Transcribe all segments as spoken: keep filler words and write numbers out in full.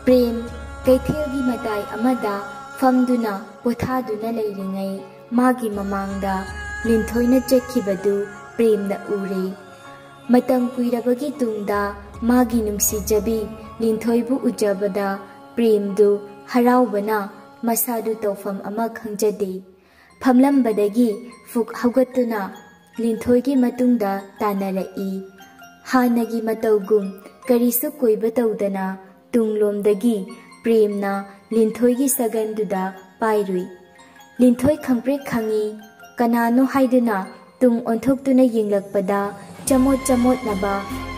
ꯄ꯭ꯔꯦꯝ ꯀꯩꯊꯦꯜꯒꯤ ꯃꯇꯥꯏ ꯑꯃꯗ ꯐꯝꯗꯨꯅ ꯄꯣꯊꯥꯗꯨꯅ ꯂꯩꯔꯤꯉꯩ, ꯃꯥꯒꯤ ꯃꯃꯥꯡꯗ ꯂꯤꯟꯊꯣꯏꯅ ꯆꯠꯈꯤꯕꯗꯨ ꯄ꯭ꯔꯦꯝꯅ ꯎꯔꯦ꯫ ꯃꯇꯝ ꯀꯨꯏꯔꯕꯒꯤ ꯇꯨꯡꯗ ꯃꯥꯒꯤ ꯅꯨꯡꯁꯤꯖꯕꯤ ꯂꯤꯟꯊꯣꯏꯕꯨ ꯎꯖꯕꯗ ꯄ꯭ꯔꯦꯝꯗꯨ ꯍꯔꯥꯎꯕꯅ ꯃꯁꯥꯗꯨ ꯇꯧꯐꯝ ꯑꯃ ꯈꯪꯖꯗꯦ꯫ ꯐꯝꯂꯝꯕꯗꯒꯤ ꯐꯨꯛ ꯍꯧꯒꯠꯇꯨꯅ ꯂꯤꯟꯊꯣꯏꯒꯤ ꯃꯇꯨꯡꯗ ꯇꯥꯟꯅꯔꯛꯏ꯫ ꯍꯥꯟꯅꯒꯤ ꯃꯇꯧꯒꯨꯝ ꯀꯔꯤꯁꯨ ꯀꯣꯏꯕ ꯇꯧꯗꯅ ꯇꯨꯡꯂꯣꯝꯗꯒꯤ ꯄ꯭ꯔꯦꯝꯅ ꯂꯤꯟꯊꯣꯏꯒꯤ ꯁꯒꯟꯗꯨꯗ ꯄꯥꯏꯔꯨꯏ꯫ ꯂꯤꯟꯊꯣꯏ ꯈꯪꯄ꯭ꯔꯦꯛ ꯈꯪꯏ꯫ ꯀꯅꯥꯅꯣ ꯍꯥꯏꯗꯨꯅ ꯇꯨꯡ ꯑꯣꯟꯊꯣꯛꯇꯨꯅ ꯌꯦꯡꯂꯛꯄꯗ ꯆꯃꯣꯠ ꯆꯃꯣꯠꯅꯕ,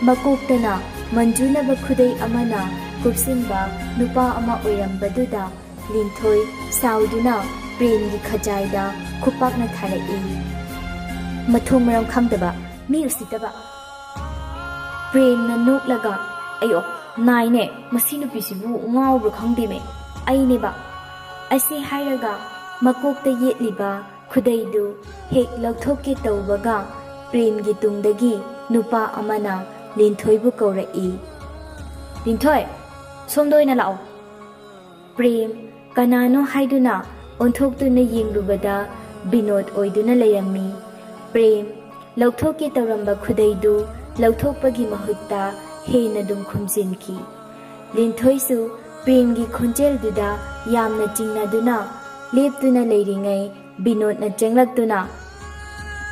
ꯃꯀꯣꯛꯇꯅ ꯃꯟꯖꯨꯅꯕ ꯈꯨꯗꯩ ꯑꯃꯅ ꯀꯨꯞꯁꯤꯟꯕ ꯅꯨꯄꯥ ꯑꯃ ꯑꯣꯏꯔꯝꯕꯗꯨꯗ ꯂꯤꯟꯊꯣꯏ ꯁꯥꯎꯗꯨꯅ ꯄ꯭ꯔꯦꯝꯒꯤ ꯈꯖꯥꯏꯗ ꯈꯨꯄꯥꯛꯅ ꯊꯥꯔꯛꯏ꯫ ꯃꯊꯣꯡ ꯃꯔꯝ ꯈꯪꯗꯕ, ꯃꯤ ꯎꯁꯤꯠꯇꯕ꯫ ꯄ꯭ꯔꯦꯝꯅ ꯅꯣꯛꯂꯒ, "ꯑꯌꯣ, ꯅꯥꯏꯅꯦ, ꯃꯁꯤ ꯅꯨꯄꯤꯁꯤꯕꯨ ꯉꯥꯎꯕ꯭ꯔꯥ ꯈꯪꯗꯦꯃꯦ, ꯑꯩꯅꯦꯕ" ꯑꯁꯤ ꯍꯥꯏꯔꯒ ꯃꯀꯣꯛꯇ ꯌꯦꯠꯂꯤꯕ ꯈꯨꯗꯩꯗꯨ ꯍꯦꯛ ꯂꯧꯊꯣꯛꯀꯦ ꯇꯧꯕꯒ ꯄ꯭ꯔꯦꯝꯒꯤ ꯇꯨꯡꯗꯒꯤ ꯅꯨꯄꯥ ꯑꯃꯅ ꯂꯤꯟꯊꯣꯏꯕꯨ ꯀꯧꯔꯛꯏ꯫ "ꯂꯤꯟꯊꯣꯏ, ꯁꯣꯝꯗ ꯑꯣꯏꯅ ꯂꯥꯛꯑꯣ"꯫ ꯄ꯭ꯔꯦꯝ ꯀꯅꯥꯅꯣ ꯍꯥꯏꯗꯨꯅ ꯑꯣꯟꯊꯣꯛꯇꯨꯅ ꯌꯦꯡꯂꯨꯕꯗ ꯕꯤꯅꯣꯗ ꯑꯣꯏꯗꯨꯅ ꯂꯩꯔꯝꯃꯤ꯫ ꯄ꯭ꯔꯦꯝ ꯂꯧꯊꯣꯛꯀꯦ ꯇꯧꯔꯝꯕ ꯈꯨꯗꯩꯗꯨ ꯂꯧꯊꯣꯛꯄꯒꯤ ꯃꯍꯨꯠꯇ ꯍꯦꯟꯅ ꯑꯗꯨꯝ ꯈꯨꯝꯖꯤꯟꯈꯤ꯫ ꯂꯤꯟꯊꯣꯏꯁꯨ ꯄ꯭ꯔꯦꯝꯒꯤ ꯈꯣꯟꯖꯦꯜꯗꯨꯗ ꯌꯥꯝꯅ ꯆꯤꯡꯅꯗꯨꯅ ꯂꯦꯞꯇꯨꯅ ꯂꯩꯔꯤꯉꯩ ꯕꯤꯅꯣꯗꯅ ꯆꯦꯡꯂꯛꯇꯨꯅ,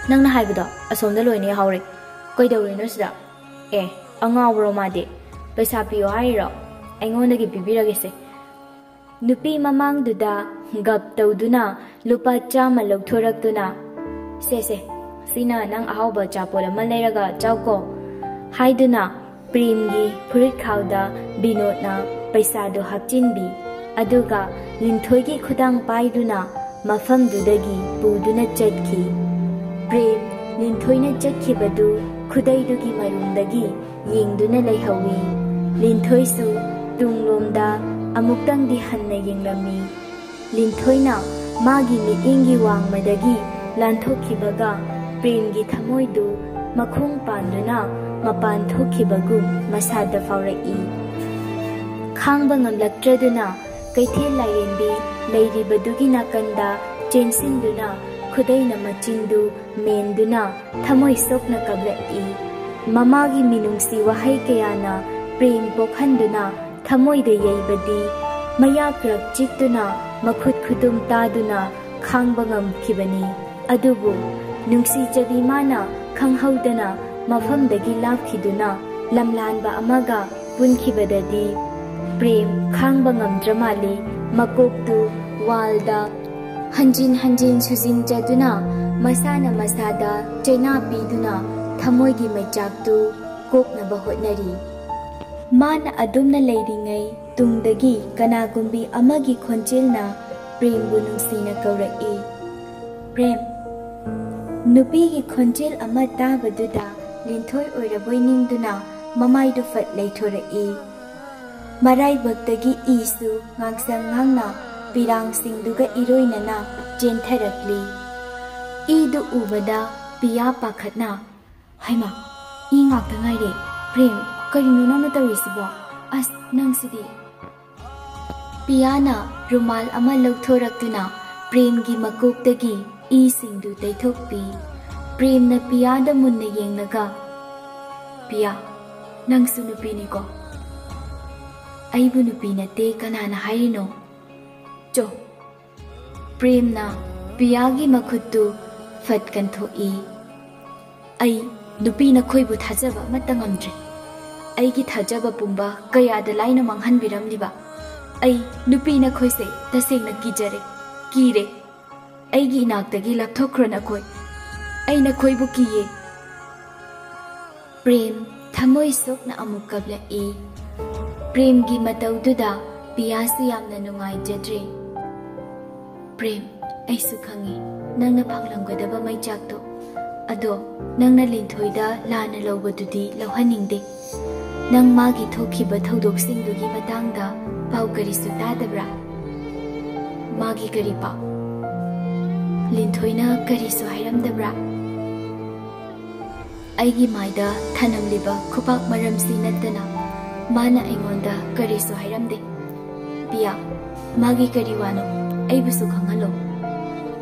"ꯅꯪꯅ ꯍꯥꯏꯕꯗꯣ ꯑꯁꯣꯝꯗ ꯂꯣꯏꯅ ꯌꯥꯍꯧꯔꯦ꯫ ꯀꯩꯗꯧꯔꯤꯅꯣ ꯁꯤꯗ? ꯑꯦ, ꯑꯉꯥꯎꯕꯔꯣ ꯃꯥꯗꯤ? ꯄꯩꯁꯥ ꯄꯤꯌꯣ ꯍꯥꯏꯔꯤꯔꯣ? ꯑꯩꯉꯣꯟꯗꯒꯤ ꯄꯤꯕꯤꯔꯒꯦꯁꯦ"꯫ ꯅꯨꯄꯤ ꯃꯃꯥꯡꯗꯨꯗ ꯒꯞ ꯇꯧꯗꯨꯅ ꯂꯨꯄꯥ ꯆꯥꯝꯃ ꯂꯧꯊꯣꯔꯛꯇꯨꯅ, "ꯁꯦ, ꯁꯦ, ꯁꯤꯅ ꯅꯪ ꯑꯍꯥꯎꯕ ꯑꯆꯥꯄꯣꯠ ꯑꯃ ꯂꯩꯔꯒ ꯆꯥꯎꯀꯣ" ꯍꯥꯏꯗꯨꯅ ꯄ꯭ꯔꯦꯝꯒꯤ ꯐꯨꯔꯤꯠꯈꯥꯎꯗ ꯕꯤꯅꯣꯗꯅ ꯄꯩꯁꯥꯗꯨ ꯍꯥꯞꯆꯤꯟꯕꯤ꯫ ꯑꯗꯨꯒ ꯂꯤꯟꯊꯣꯏꯒꯤ ꯈꯨꯗꯥꯡ ꯄꯥꯏꯗꯨꯅ ꯃꯐꯝꯗꯨꯗꯒꯤ ꯄꯨꯗꯨꯅ ꯆꯠꯈꯤ꯫ ꯄ꯭ꯔꯦꯝ ꯂꯤꯟꯊꯣꯏꯅ ꯆꯠꯈꯤꯕꯗꯨ ꯈꯨꯗꯩꯗꯨꯒꯤ ꯃꯔꯨꯝꯗꯒꯤ ꯌꯦꯡꯗꯨꯅ ꯂꯩꯍꯧꯏ꯫ ꯂꯤꯟꯊꯣꯏꯁꯨ ꯇꯨꯡꯂꯣꯝꯗ ꯑꯃꯨꯛꯇꯪꯗꯤ ꯍꯟꯅ ꯌꯦꯡꯂꯝꯃꯤ꯫ ꯂꯤꯟꯊꯣꯏꯅ ꯃꯥꯒꯤ ꯃꯤꯠꯌꯦꯡꯒꯤ ꯋꯥꯡꯃꯗꯒꯤ ꯂꯥꯟꯊꯣꯛꯈꯤꯕꯒ ꯄ꯭ꯔꯦꯝꯒꯤ ꯊꯃꯣꯏꯗꯨ ꯃꯈꯣꯡ ꯄꯥꯟꯗꯨꯅ ꯃꯄꯥꯟ ꯊꯣꯛꯈꯤꯕꯒꯨꯝ ꯃꯁꯥꯗ ꯐꯥꯎꯔꯛꯏ꯫ ꯈꯥꯡꯕ ꯉꯝꯂꯛꯇ꯭ꯔꯗꯨꯅ ꯀꯩꯊꯦꯜ ꯂꯥꯏꯔꯦꯝꯕꯤ ꯂꯩꯔꯤꯕꯗꯨꯒꯤ ꯅꯥꯀꯟꯗ ꯆꯦꯟꯁꯤꯟꯗꯨꯅ ꯈꯨꯗꯩꯅ ꯃꯆꯤꯟꯗꯨ ꯃꯦꯟꯗꯨꯅ ꯊꯃꯣꯏ ꯁꯣꯛꯅ ꯀꯞꯂꯛꯏ꯫ ꯃꯃꯥꯒꯤ ꯃꯤꯅꯨꯡꯁꯤ ꯋꯥꯍꯩ ꯀꯌꯥꯅ ꯄ꯭ꯔꯦꯝ ꯄꯣꯛꯍꯟꯗꯨꯅ ꯊꯃꯣꯏꯗ ꯌꯩꯕꯗꯤ ꯃꯌꯥ ꯀ꯭ꯔꯛ ꯆꯤꯛꯇꯨꯅ ꯃꯈꯨꯠ ꯈꯨꯗꯨꯝ ꯇꯥꯗꯨꯅ ꯈꯥꯡꯕ ꯉꯝꯈꯤꯕꯅꯤ꯫ ꯑꯗꯨꯕꯨ ꯅꯨꯡꯁꯤꯖꯕꯤ ꯃꯥꯅ ꯈꯪꯍꯧꯗꯅ ꯃꯐꯝꯗꯒꯤ ꯂꯥꯞꯈꯤꯗꯨꯅ ꯂꯝꯂꯥꯟꯕ ꯑꯃꯒ ꯄꯨꯟꯈꯤꯕꯗꯗꯤ ꯄ꯭ꯔꯦꯝ ꯈꯥꯡꯕ ꯉꯝꯗ꯭ꯔ ꯃꯥꯜꯂꯤ꯫ ꯃꯀꯣꯛꯇꯨ ꯋꯥꯜꯗ ꯍꯟꯖꯤꯟ ꯍꯟꯖꯤꯟ ꯁꯨꯖꯤꯟꯖꯗꯨꯅ ꯃꯁꯥꯅ ꯃꯁꯥꯗ ꯆꯩꯅꯥ ꯄꯤꯗꯨꯅ ꯊꯃꯣꯏꯒꯤ ꯃꯩꯆꯥꯛꯇꯨ ꯀꯣꯛꯅꯕ ꯍꯣꯠꯅꯔꯤ꯫ ꯃꯥꯅ ꯑꯗꯨꯝꯅ ꯂꯩꯔꯤꯉꯩ ꯇꯨꯡꯗꯒꯤ ꯀꯅꯥꯒꯨꯝꯕꯤ ꯑꯃꯒꯤ ꯈꯣꯟꯖꯦꯜꯅ ꯄ꯭ꯔꯦꯝꯕꯨ ꯅꯨꯡꯁꯤꯅ ꯀꯧꯔꯛꯏ꯫ "ꯄ꯭ꯔꯦꯝ!" ꯅꯨꯄꯤꯒꯤ ꯈꯣꯟꯖꯦꯜ ꯑꯃ ꯇꯥꯕꯗꯨꯗ ꯂꯤꯟꯊꯣꯏ ꯑꯣꯏꯔꯕꯣꯏ ꯅꯤꯡꯗꯨꯅ ꯃꯃꯥꯏꯗꯨ ꯐꯠ ꯂꯩꯊꯣꯔꯛꯏ꯫ ꯃꯔꯥꯏꯕꯛꯇꯒꯤ ꯏꯁꯨ ꯉꯥꯡꯁꯪ ꯉꯥꯡꯅ ꯄꯤꯔꯥꯡꯁꯤꯡꯗꯨꯒ ꯏꯔꯣꯏꯅꯅ ꯆꯦꯟꯊꯔꯛꯂꯤ꯫ ꯏꯗꯨ ꯎꯕꯗ ꯄꯤꯌꯥ ꯄꯥꯈꯠꯅ, "ꯍꯩꯃꯥ, ꯏ ꯉꯥꯛꯇ ꯉꯥꯏꯔꯦ꯫ ꯄ꯭ꯔꯦꯝ, ꯀꯔꯤꯅꯣ ꯅꯪꯅ ꯇꯧꯔꯤꯁꯤꯕꯣ? ꯑꯁ, ꯅꯪꯁꯤꯗꯤ!" ꯄꯤꯌꯥꯅ ꯔꯨꯃꯥꯜ ꯑꯃ ꯂꯧꯊꯣꯔꯛꯇꯨꯅ ꯄ꯭ꯔꯦꯝꯒꯤ ꯃꯀꯣꯛꯇꯒꯤ ꯏꯁꯤꯡꯗꯨ ꯇꯩꯊꯣꯛꯄꯤ꯫ ꯄ꯭ꯔꯦꯝꯅ ꯄꯤꯌꯥꯗ ꯃꯨꯟꯅ ꯌꯦꯡꯂꯒ, "ꯄꯤꯌꯥ, ꯅꯪꯁꯨ ꯅꯨꯄꯤꯅꯤꯀꯣ? ꯑꯩꯕꯨ ꯅꯨꯄꯤ ꯅꯠꯇꯦ ꯀꯅꯥꯅ ꯍꯥꯏꯔꯤꯅꯣ? ꯆꯣ!" ꯄ꯭ꯔꯦꯝꯅ ꯄꯤꯌꯥꯒꯤ ꯃꯈꯨꯠꯇꯨ ꯐꯠ ꯀꯟꯊꯣꯛꯏ꯫ "ꯑꯩ ꯅꯨꯄꯤ ꯅꯈꯣꯏꯕꯨ ꯊꯥꯖꯕ ꯑꯃꯠꯇ ꯉꯝꯗ꯭ꯔꯦ꯫ ꯑꯩꯒꯤ ꯊꯥꯖꯕ ꯄꯨꯝꯕ ꯀꯌꯥꯗ ꯂꯥꯏꯅ ꯃꯥꯡꯍꯟꯕꯤꯔꯝꯂꯤꯕ꯫ ꯑꯩ ꯅꯨꯄꯤ ꯅꯈꯣꯏꯁꯦ ꯇꯁꯦꯡꯅ ꯀꯤꯖꯔꯦ, ꯀꯤꯔꯦ꯫ ꯑꯩꯒꯤ ꯏꯅꯥꯛꯇꯒꯤ ꯂꯥꯞꯊꯣꯛꯈ꯭ꯔꯣ ꯅꯈꯣꯏ꯫ ꯑꯩ ꯅꯈꯣꯏꯕꯨ ꯀꯤꯌꯦ꯫" ꯄ꯭ꯔꯦꯝ ꯊꯃꯣꯏ ꯁꯣꯛꯅ ꯑꯃꯨꯛ ꯀꯞꯂꯛꯏ꯫ ꯄ꯭ꯔꯦꯝꯒꯤ ꯃꯇꯧꯗꯨꯗ ꯄꯤꯌꯥꯁꯤ ꯌꯥꯝꯅ ꯅꯨꯡꯉꯥꯏꯖꯗ꯭ꯔꯦ꯫ "ꯄ꯭ꯔꯦꯝ, ꯑꯩꯁꯨ ꯈꯪꯉꯤ ꯅꯪꯅ ꯐꯪꯂꯝꯒꯗꯕ ꯃꯩꯆꯥꯛꯇꯣ꯫ ꯑꯗꯣ ꯅꯪꯅ ꯂꯤꯟꯊꯣꯏꯗ ꯂꯥꯟꯅ ꯂꯧꯕꯗꯨꯗꯤ ꯂꯧꯍꯟꯅꯤꯡꯗꯦ꯫ ꯅꯪ ꯃꯥꯒꯤ ꯊꯣꯛꯈꯤꯕ ꯊꯧꯗꯣꯛꯁꯤꯡꯗꯨꯒꯤ ꯃꯇꯥꯡꯗ ꯄꯥꯎ ꯀꯔꯤꯁꯨ ꯇꯥꯗꯕ꯭ꯔꯥ?" "ꯃꯥꯒꯤ ꯀꯔꯤ ꯄꯥꯎ?" "ꯂꯤꯟꯊꯣꯏꯅ ꯀꯔꯤꯁꯨ ꯍꯥꯏꯔꯝꯗꯕ꯭ꯔꯥ?" "ꯑꯩꯒꯤ ꯃꯥꯏꯗ ꯊꯅꯝꯂꯤꯕ ꯈꯨꯄꯥꯛ ꯃꯔꯝꯁꯤ ꯅꯠꯇꯅ ꯃꯥꯅ ꯑꯩꯉꯣꯟꯗ ꯀꯔꯤꯁꯨ ꯍꯥꯏꯔꯝꯗꯦ꯫ "ꯄꯤꯌꯥ, ꯃꯥꯒꯤ ꯀꯔꯤ ꯋꯥꯅꯣ? ꯑꯩꯕꯨꯁꯨ ꯈꯪꯍꯜꯂꯣ꯫"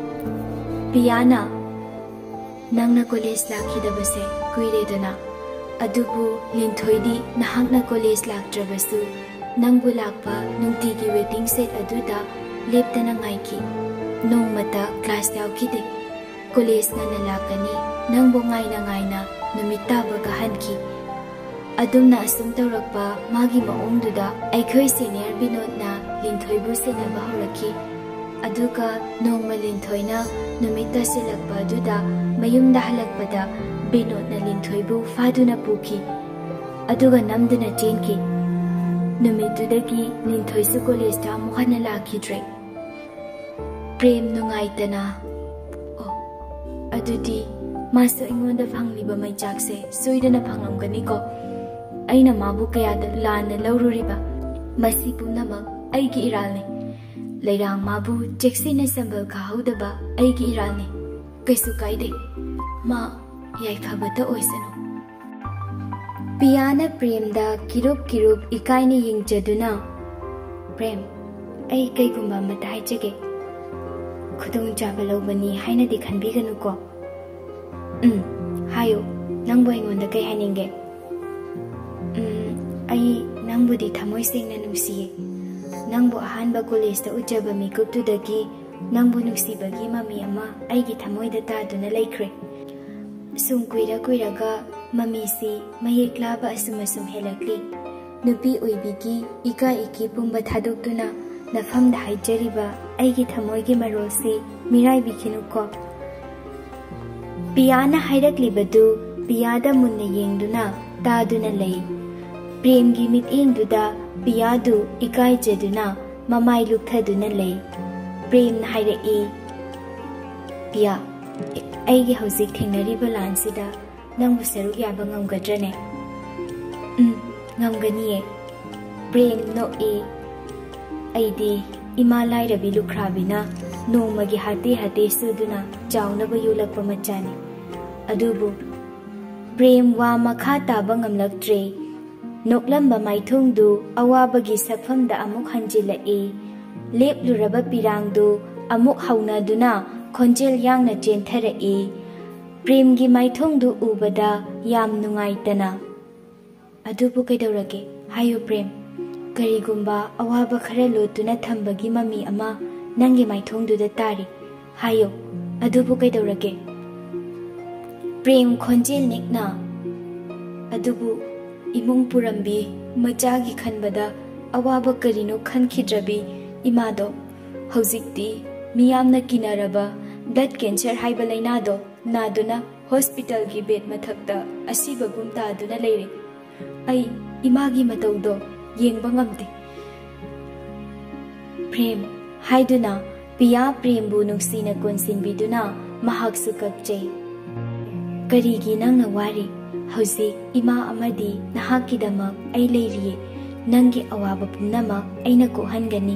ꯄꯤꯌꯥꯅ, "ꯅꯪꯅ ꯀꯣꯂꯦꯖ ꯂꯥꯛꯈꯤꯗꯕꯁꯦ ꯀꯨꯏꯔꯦꯗꯅ, ꯑꯗꯨꯕꯨ ꯂꯤꯟꯊꯣꯏꯗꯤ ꯅꯍꯥꯛꯅ ꯀꯣꯂꯦꯖ ꯂꯥꯛꯇ꯭ꯔꯕꯁꯨ ꯅꯪꯕꯨ ꯂꯥꯛꯄ ꯅꯨꯡꯇꯤꯒꯤ ꯋꯦꯇꯤꯡ ꯁꯦꯠ ꯑꯗꯨꯗ ꯂꯦꯞꯇꯅ ꯉꯥꯏꯈꯤ꯫ ꯅꯣꯡꯃꯇ ꯀ꯭ꯂꯥꯁ ꯌꯥꯎꯈꯤꯗꯦ꯫ ꯀꯣꯂꯦꯖ ꯉꯟꯅ ꯂꯥꯛꯀꯅꯤ, ꯅꯪꯕꯨ ꯉꯥꯏꯅ ꯉꯥꯏꯅ ꯅꯨꯃꯤꯠ ꯇꯥꯕꯒ ꯍꯟꯈꯤ꯫ ꯑꯗꯨꯝꯅ ꯑꯁꯨꯝ ꯇꯧꯔꯛꯄ ꯃꯥꯒꯤ ꯃꯑꯣꯡꯗꯨꯗ ꯑꯩꯈꯣꯏ ꯁꯦꯅꯤꯌꯔ ꯕꯤꯅꯣꯗꯅ ꯂꯤꯟꯊꯣꯏꯕꯨ ꯁꯦꯟꯅꯕ ꯍꯧꯔꯛꯈꯤ꯫ ꯑꯗꯨꯒ ꯅꯣꯡꯃ ꯂꯤꯟꯊꯣꯏꯅ ꯅꯨꯃꯤꯠ ꯇꯥꯁꯤꯜꯂꯛꯄ ꯑꯗꯨꯗ ꯃꯌꯨꯝꯗ ꯍꯜꯂꯛꯄꯗ ꯕꯤꯅꯣꯗꯅ ꯂꯤꯟꯊꯣꯏꯕꯨ ꯐꯥꯗꯨꯅ ꯄꯨꯈꯤ꯫ ꯑꯗꯨꯒ ꯅꯝꯗꯨꯅ ꯆꯦꯟꯈꯤ꯫ ꯅꯨꯃꯤꯠꯇꯨꯗꯒꯤ ꯂꯤꯟꯊꯣꯏꯁꯨ ꯀꯣꯂꯦꯖꯇ ꯑꯃꯨꯛ ꯍꯟꯅ ꯂꯥꯛꯈꯤꯗ꯭ꯔꯦ꯫" ꯄ꯭ꯔꯦꯝ ꯅꯨꯡꯉꯥꯏꯇꯅ, "ꯑꯣ, ꯑꯗꯨꯗꯤ ꯃꯥꯁꯨ ꯑꯩꯉꯣꯟꯗ ꯐꯪꯂꯤꯕ ꯃꯩꯆꯥꯛꯁꯦ ꯁꯣꯏꯗꯅ ꯐꯪꯂꯝꯒꯅꯤꯀꯣ꯫ ꯑꯩꯅ ꯃꯥꯕꯨ ꯀꯌꯥꯗ ꯂꯥꯟꯅ ꯂꯧꯔꯨꯔꯤꯕ? ꯃꯁꯤ ꯄꯨꯝꯅꯃꯛ ꯑꯩꯒꯤ ꯏꯔꯥꯜꯅꯤ꯫ ꯂꯩꯔꯥꯡ ꯃꯥꯕꯨ ꯆꯦꯛꯁꯤꯟꯅ ꯁꯝꯕꯜ ꯈꯥꯍꯧꯗꯕ ꯑꯩꯒꯤ ꯏꯔꯥꯜꯅꯤ꯫ ꯀꯩꯁꯨ ꯀꯥꯏꯗꯦ, ꯃꯥ ꯌꯥꯏꯐꯕꯇ ꯑꯣꯏꯁꯅꯨ꯫" ꯄꯤꯌꯥꯅ ꯄ꯭ꯔꯦꯝꯗ ꯀꯤꯔꯨꯞ ꯀꯤꯔꯨꯞ ꯏꯀꯥꯏꯅ ꯌꯦꯡꯖꯗꯨꯅ, "ꯄ꯭ꯔꯦꯝ, ꯑꯩ ꯀꯩꯒꯨꯝꯕ ꯑꯃꯇ ꯍꯥꯏꯖꯒꯦ꯫ ꯈꯨꯗꯣꯡꯆꯥꯕ ꯂꯧꯕꯅꯤ ꯍꯥꯏꯅꯗꯤ ꯈꯟꯕꯤꯒꯅꯨꯀꯣ꯫" "ꯎꯝ, ꯍꯥꯏꯌꯨ, ꯅꯪꯕꯨ ꯑꯩꯉꯣꯟꯗ ꯀꯩ ꯍꯥꯏꯅꯤꯡꯒꯦ?" "ꯎꯝ, ꯑꯩ ꯅꯪꯕꯨꯗꯤ ꯊꯃꯣꯏ ꯁꯦꯡꯅ ꯅꯨꯡꯁꯤꯌꯦ꯫ ꯅꯪꯕꯨ ꯑꯍꯥꯟꯕ ꯀꯣꯂꯦꯖꯇ ꯎꯖꯕ ꯃꯤꯀꯨꯞꯇꯨꯗꯒꯤ ꯅꯪꯕꯨ ꯅꯨꯡꯁꯤꯕꯒꯤ ꯃꯃꯤ ꯑꯃ ꯑꯩꯒꯤ ꯊꯃꯣꯏꯗ ꯇꯥꯗꯨꯅ ꯂꯩꯈ꯭ꯔꯦ꯫ ꯁꯨꯝ ꯀꯨꯏꯔ ꯀꯨꯏꯔꯒ ꯃꯃꯤꯁꯤ ꯃꯌꯦꯛ ꯂꯥꯕ ꯑꯁꯨꯝ ꯑꯁꯨꯝ ꯍꯦꯜꯂꯛꯂꯤ꯫ ꯅꯨꯄꯤ ꯑꯣꯏꯕꯤꯒꯤ ꯏꯀꯥꯏ ꯏꯀꯤ ꯄꯨꯝꯕ ꯊꯥꯗꯣꯛꯇꯨꯅ ꯅꯐꯝꯗ ꯍꯥꯏꯖꯔꯤꯕ ꯑꯩꯒꯤ ꯊꯃꯣꯏꯒꯤ ꯃꯔꯣꯜꯁꯤ ꯃꯤꯔꯥꯏꯕꯤꯈꯤꯅꯨꯀꯣ꯫" ꯄꯤꯌꯥꯅ ꯍꯥꯏꯔꯛꯂꯤꯕꯗꯨ ꯄꯤꯌꯥꯗ ꯃꯨꯟꯅ ꯌꯦꯡꯗꯨꯅ ꯇꯥꯗꯨꯅ ꯂꯩ꯫ ꯄ꯭ꯔꯦꯝꯒꯤ ꯃꯤꯠꯌꯦꯡꯗꯨꯗ ꯄꯤꯌꯥꯗꯨ ꯏꯀꯥꯏꯖꯗꯨꯅ ꯃꯃꯥꯏ ꯂꯨꯛꯊꯗꯨꯅ ꯂꯩ꯫ ꯄ꯭ꯔꯦꯝꯅ ꯍꯥꯏꯔꯛꯏ, "ꯄꯤꯌꯥ, ꯑꯩꯒꯤ ꯍꯧꯖꯤꯛ ꯊꯦꯡꯅꯔꯤꯕ ꯂꯥꯟꯁꯤꯗ ꯅꯪꯕꯨ ꯁꯔꯨꯛ ꯌꯥꯕ ꯉꯝꯒꯗ꯭ꯔꯅꯦ?" "ꯎꯝ, ꯉꯝꯒꯅꯤꯌꯦ꯫" ꯄ꯭ꯔꯦꯝ ꯅꯣꯛꯏ꯫ "ꯑꯩꯗꯤ ꯏꯃꯥ ꯂꯥꯏꯔꯕꯤ ꯂꯨꯈ꯭ꯔꯥꯕꯤꯅ ꯅꯣꯡꯃꯒꯤ ꯍꯥꯇꯦ ꯍꯥꯇꯦ ꯁꯨꯗꯨꯅ ꯆꯥꯎꯅꯕ ꯌꯣꯛꯂꯛꯄ ꯃꯆꯥꯅꯤ꯫" ꯑꯗꯨꯕꯨ ꯄ꯭ꯔꯦꯝ ꯋꯥ ꯃꯈꯥ ꯇꯥꯕ ꯉꯝꯂꯛꯇ꯭ꯔꯦ꯫ ꯅꯣꯛꯂꯝꯕ ꯃꯥꯏꯊꯣꯡꯗꯨ ꯑꯋꯥꯕꯒꯤ ꯁꯛꯐꯝꯗ ꯑꯃꯨꯛ ꯍꯟꯖꯤꯜꯂꯛꯏ꯫ ꯂꯦꯞꯂꯨꯔꯕ ꯄꯤꯔꯥꯡꯗꯨ ꯑꯃꯨꯛ ꯍꯧꯅꯗꯨꯅ ꯈꯣꯟꯖꯦꯜ ꯌꯥꯡꯅ ꯆꯦꯟꯊꯔꯛꯏ꯫ ꯄ꯭ꯔꯦꯝꯒꯤ ꯃꯥꯏꯊꯣꯡꯗꯨ ꯎꯕꯗ ꯌꯥꯝ ꯅꯨꯡꯉꯥꯏꯇꯅ, "ꯑꯗꯨꯕꯨ ꯀꯩꯗꯧꯔꯒꯦ? ꯍꯥꯏꯌꯨ ꯄ꯭ꯔꯦꯝ꯫ ꯀꯔꯤꯒꯨꯝꯕ ꯑꯋꯥꯕ ꯈꯔ ꯂꯣꯠꯇꯨꯅ ꯊꯝꯕꯒꯤ ꯃꯃꯤ ꯑꯃ ꯅꯪꯒꯤ ꯃꯥꯏꯊꯣꯡꯗꯨꯗ ꯇꯥꯔꯤ꯫ ꯍꯥꯏꯌꯨ, ꯑꯗꯨꯕꯨ ꯀꯩꯗꯧꯔꯒꯦ?" ꯄ꯭ꯔꯦꯝ ꯈꯣꯟꯖꯦꯜ ꯅꯤꯛꯅ, "ꯑꯗꯨꯕꯨ ꯏꯃꯨꯡ ꯄꯨꯔꯝꯕꯤ ꯃꯆꯥꯒꯤ ꯈꯟꯕꯗ ꯑꯋꯥꯕ ꯀꯔꯤꯅꯣ ꯈꯟꯈꯤꯗ꯭ꯔꯕꯤ ꯏꯃꯥꯗꯣ ꯍꯧꯖꯤꯛꯇꯤ ꯃꯤꯌꯥꯝꯅ ꯀꯤꯅꯔꯕ blood cancer ꯍꯥꯏꯕ ꯂꯥꯏꯅꯥꯗꯣ ꯅꯥꯗꯨꯅ ꯍꯣꯁꯄꯤꯇꯥꯜꯒꯤ ꯕꯦꯗ ꯃꯊꯛꯇ ꯑꯁꯤꯕꯒꯨꯝ ꯇꯥꯗꯨꯅ ꯂꯩꯔꯦ꯫ ꯑꯩ ꯏꯃꯥꯒꯤ ꯃꯇꯧꯗꯣ ꯌꯦꯡꯕ ꯉꯝꯗꯦ꯫" ꯄ꯭ꯔꯦꯝ ꯍꯥꯏꯗꯨꯅ ꯄꯤꯌꯥ ꯄ꯭ꯔꯦꯝꯕꯨ ꯅꯨꯡꯁꯤꯅ ꯀꯣꯟꯁꯤꯟꯕꯤꯗꯨꯅ ꯃꯍꯥꯛꯁꯨ ꯀꯞꯆꯩ꯫ "ꯀꯔꯤꯒꯤ ꯅꯪꯅ ꯋꯥꯔꯤ? ꯍꯧꯖꯤꯛ ꯏꯃꯥ ꯑꯃꯗꯤ ꯅꯍꯥꯛꯀꯤꯗꯃꯛ ꯑꯩ ꯂꯩꯔꯤꯌꯦ꯫ ꯅꯪꯒꯤ ꯑꯋꯥꯕ ꯄꯨꯝꯅꯃꯛ ꯑꯩꯅ ꯀꯣꯛꯍꯟꯒꯅꯤ꯫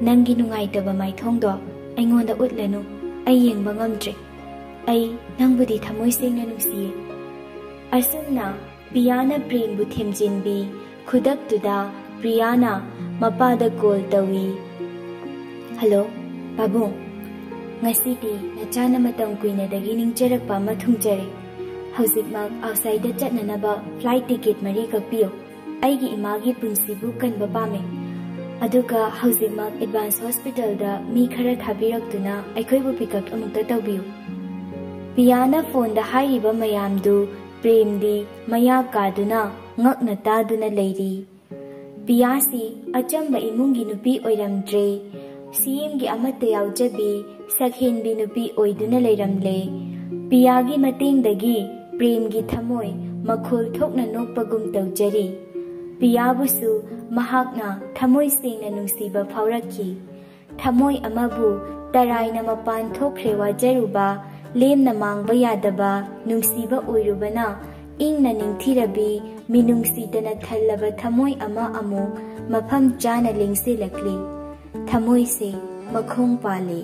ꯅꯪꯒꯤ ꯅꯨꯡꯉꯥꯏꯇꯕ ꯃꯥꯏꯊꯣꯡꯗꯣ ꯑꯩꯉꯣꯟꯗ ꯎꯠꯂꯅꯨ꯫ ꯑꯩ ꯌꯦꯡꯕ ꯉꯝꯗ꯭ꯔꯦ꯫ ꯑꯩ ꯅꯪꯕꯨꯗꯤ ꯊꯃꯣꯏ ꯁꯦꯡꯅ ꯅꯨꯡꯁꯤꯌꯦ꯫" ꯑꯁꯨꯝꯅ ꯄꯤꯌꯥꯅ ꯄ꯭ꯔꯦꯝꯕꯨ ꯊꯦꯝꯖꯤꯟꯕꯤ꯫ ꯈꯨꯗꯛꯇꯨꯗ ꯄ꯭ꯔꯤꯌꯥꯅ ꯃꯄꯥꯗ ꯀꯣꯜ ꯇꯧꯏ꯫ "ꯍꯜꯂꯣ, ꯄꯥꯕꯨꯡ꯫ ꯉꯁꯤꯗꯤ ꯅꯆꯥꯅ ꯃꯇꯝ ꯀꯨꯏꯅꯗꯒꯤ ꯅꯤꯡꯖꯔꯛꯄ ꯑꯃ ꯊꯨꯡꯖꯔꯦ꯫ ꯍꯧꯖꯤꯛꯃꯛ ꯑꯥꯎꯠꯁꯥꯏꯗꯇ ꯆꯠꯅꯅꯕ ꯐ꯭ꯂꯥꯏꯠ ꯇꯤꯀꯦꯠ ꯃꯔꯤ ꯀꯛꯄꯤꯌꯨ꯫ ꯑꯩꯒꯤ ꯏꯃꯥꯒꯤ ꯄꯨꯟꯁꯤꯕꯨ ꯀꯟꯕ ꯄꯥꯝꯃꯦ꯫ ꯑꯗꯨꯒ ꯍꯧꯖꯤꯛꯃꯛ ꯑꯦꯗꯚꯥꯟꯁ ꯍꯣꯁꯄꯤꯇꯥꯜꯗ ꯃꯤ ꯈꯔ ꯊꯥꯕꯤꯔꯛꯇꯨꯅ ꯑꯩꯈꯣꯏꯕꯨ ꯄꯤꯛ ꯑꯞ ꯑꯃꯨꯛꯇ ꯇꯧꯕꯤꯌꯨ꯫" ꯄꯤꯌꯥꯅ ꯐꯣꯟꯗ ꯍꯥꯏꯔꯤꯕ ꯃꯌꯥꯝꯗꯨ ꯄ꯭ꯔꯦꯝꯗꯤ ꯃꯌꯥ ꯀꯥꯗꯨꯅ ꯉꯛꯅ ꯇꯥꯗꯨꯅ ꯂꯩꯔꯤ꯫ ꯄꯤꯌꯥꯁꯤ ꯑꯆꯝꯕ ꯏꯃꯨꯡꯒꯤ ꯅꯨꯄꯤ ꯑꯣꯏꯔꯝꯗ꯭ꯔꯦ꯫ ꯁꯤꯑꯦꯝꯒꯤ ꯑꯃꯠꯇ ꯌꯥꯎꯖꯕꯤ, ꯁꯛꯍꯦꯟꯕꯤ ꯅꯨꯄꯤ ꯑꯣꯏꯗꯨꯅ ꯂꯩꯔꯝꯂꯦ꯫ ꯄꯤꯌꯥꯒꯤ ꯃꯇꯦꯡꯗꯒꯤ ꯄ꯭ꯔꯦꯝꯒꯤ ꯊꯃꯣꯏ ꯃꯈꯣꯜ ꯊꯣꯛꯅ ꯅꯣꯛꯄꯒꯨꯝ ꯇꯧꯖꯔꯤ꯫ ꯄꯤꯌꯥꯕꯨꯁꯨ ꯃꯍꯥꯛꯅ ꯊꯃꯣꯏ ꯁꯦꯡꯅ ꯅꯨꯡꯁꯤꯕ ꯐꯥꯎꯔꯛꯈꯤ꯫ ꯊꯃꯣꯏ ꯑꯃꯕꯨ ꯇꯔꯥꯏꯅ ꯃꯄꯥꯟ ꯊꯣꯛꯈ꯭ꯔꯦ ꯋꯥꯖꯔꯨꯕ, ꯂꯦꯝꯅ ꯃꯥꯡꯕ ꯌꯥꯗꯕ ꯅꯨꯡꯁꯤꯕ ꯑꯣꯏꯔꯨꯕꯅ, ꯏꯪꯅ ꯅꯤꯡꯊꯤꯔꯕꯤ, ꯃꯤꯅꯨꯡꯁꯤꯇꯅ ꯊꯜꯂꯕ ꯊꯃꯣꯏ ꯑꯃ ꯑꯃꯨꯛ ꯃꯐꯝ ꯆꯥꯅ ꯂꯦꯡꯁꯤꯜꯂꯛꯂꯤ꯫ ꯊꯃꯣꯏꯁꯦ ꯃꯈꯣꯡ ꯄꯥꯜꯂꯤ꯫